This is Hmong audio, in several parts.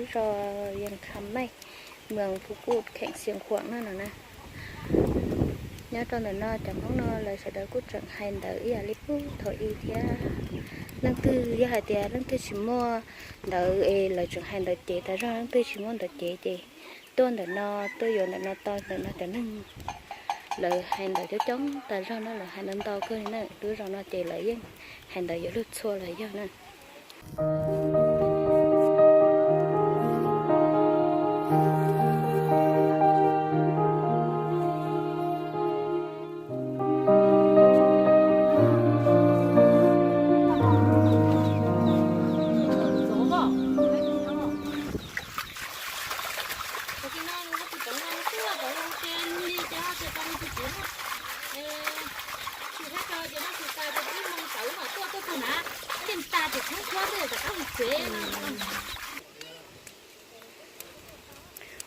Tso Vias Kham Meej, moos Phu Kuj, kheem Xias Khuam no no na. Nyob rau ntawm no cov Hmoob no lawv sawv daws kuj tseem hais ntawv ib yam li pub thaum ub thiab. Leej twg yog hais tias leej twg tsis muaj ntawv es lawv tseem hais ntawv cev tas zog, leej twg tsis muaj ntawv cev ces tuaj ntawm no, tuaj yuav ntawm no tau. Ntawm no cov neeg lawv hais ntawv coob coob tas zog na, lawv hais ntau ntau kawg li na. Lub zos no ces lawv yeej hais ntawv yuav luag txhua los yog na.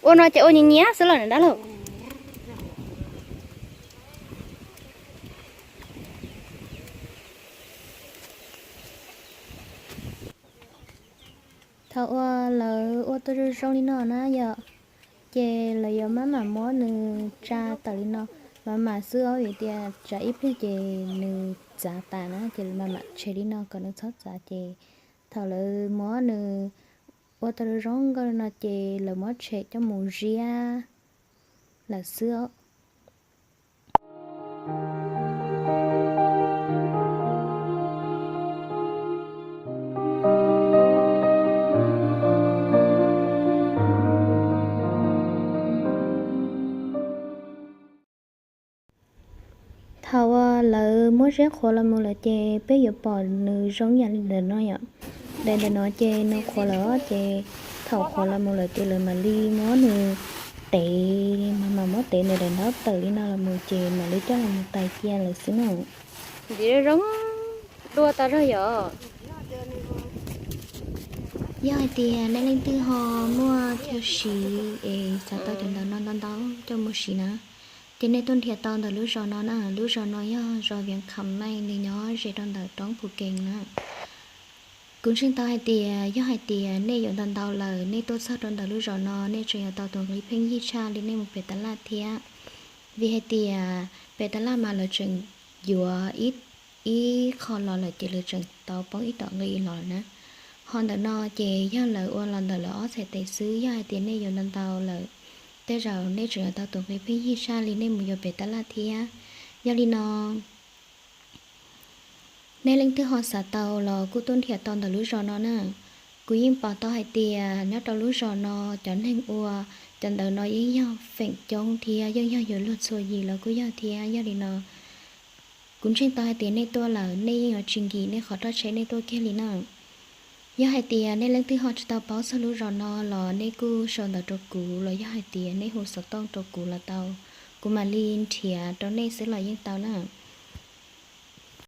Ua no ces ua nyias nyias xwb los na dab laug. Thaum uas lawv ua tau zoo zoo li no na yom, ces lawv yuav maj mam muab nws tsa tawm li no, maj mam xwb os, vim tias tsam ib pliag ces nws txav tas na, ces lawv maj mam tshem li no kom nws txhob txav. Ces thaum lawv muab nws ua tau zoo zoo nkauj li no ces lawv muab tshem coj mus ziab lawm xwb os. Thaum uas lawv muab ziab qhuav los mus lawm ces peb yuav pom nws zoo yam li ntawm no yom. Daim ntawm no ces nws qhuav lawm ces thaum qhuav los mus lawm ces lawv mam li muab nws tev, mas mam muab tev nws daim ntaub tawm li no los mus ces mam li coj los mus tais cia lawm xwb na. Ntxiv zoo dua tas zog yom. Yog hais tias nej leej twg ho muaj chaw siv es xav tau cov ntawv no ntau ntau coj mus siv na, ces nej tuaj nrhiav tau ntawm lub zos no na. Lub zos no yog zos Vias Kham Meej, nws nyob ze rau ntawm roob Phu Kees na. Kuv ntseeg tau hais tias yog hais tias nej yuav ntau ntau lawm, nej tuaj txog rau ntawm lub zos no nej tseem yuav tau tus nqi pheej yig tshaj li nej mus pem tas laj thiab. Vim hais tias pem tas laj mas lawv tseem yuav ib ib qho los lawm ces lawv tseem tau poob ib tom nqi los lawm na. Ho ntawm no ces yog lawv ua los ntawm lawv ob txhais tes xwb, yog hais tias nej yuav ntau ntau lawm, tej zaum nej tseem yuav tau tus nqi pheej yig tshaj li nej mus yuav pem tas laj thiab. Yog li no, nej leej twg ho xav tau los kuj tuaj nrhiav tau ntawm lub zos no na. Kuv yeej pom tau hais tias nyob rau lub zos no cov neeg ua cov ntawv no yeej yog feem coob thiab yeej yog yuav luag txhua yim los kuj yog thiab. Yog li no, kuv ntseeg tau hais tias nej tuaj lawm nej yeej yuav tsis nkim nej qhov roj tsheb nej tuaj kiag li na. Yog hais tias nej leej twg ho tsis tau paub txog lub zos no los nej kuj sau ntawv rau kuv los yog hais tias nej hu xov tooj rau kuv los tau, kuv mam li nrhiav rau nej xwb los yeej tau na.